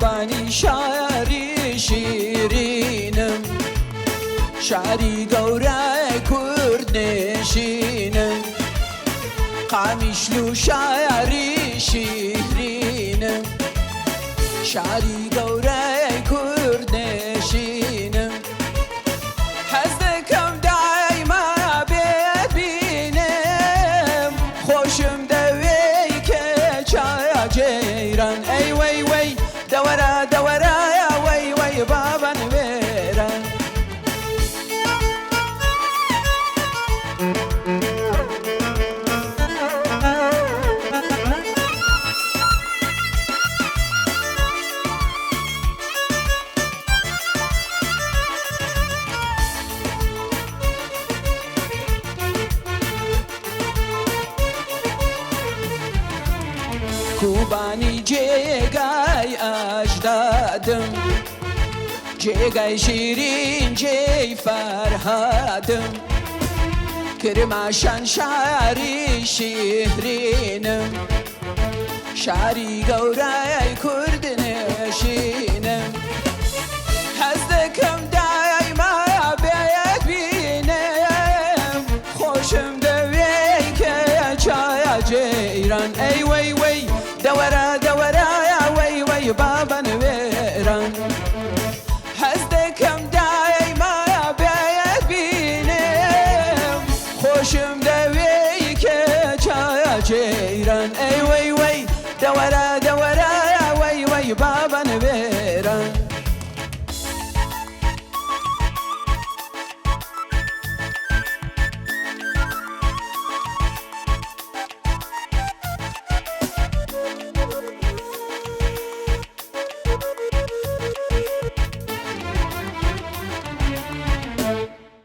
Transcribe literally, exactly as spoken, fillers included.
Banî şarî şîrînim, şarî gewre kurd nêşînim. Qamîşlû şarî şîrînim, şarî gewre kurd nêşînim. Hez dikim daîma bêbînim, xweşim dewê keça ceyran. Ey wey wey, dewera dewera ya wey wey baban wêran. Kubanî cêgay ecdadim, cêgay şîrîn cêy Ferhadim. Kirmaşan şarî şîrînim, şarî gewrey kurd nêşînim. Hez dikim daîma bêbînim, xweşim dewê keça ceyran. Ey wey wey, dewera dewera ya wey wey baban wêran. Hez dikim daîma bêbînim, xweşim dewê keça ceyran. Ey wey wey, dewera dewera ya wey wey baban wêran.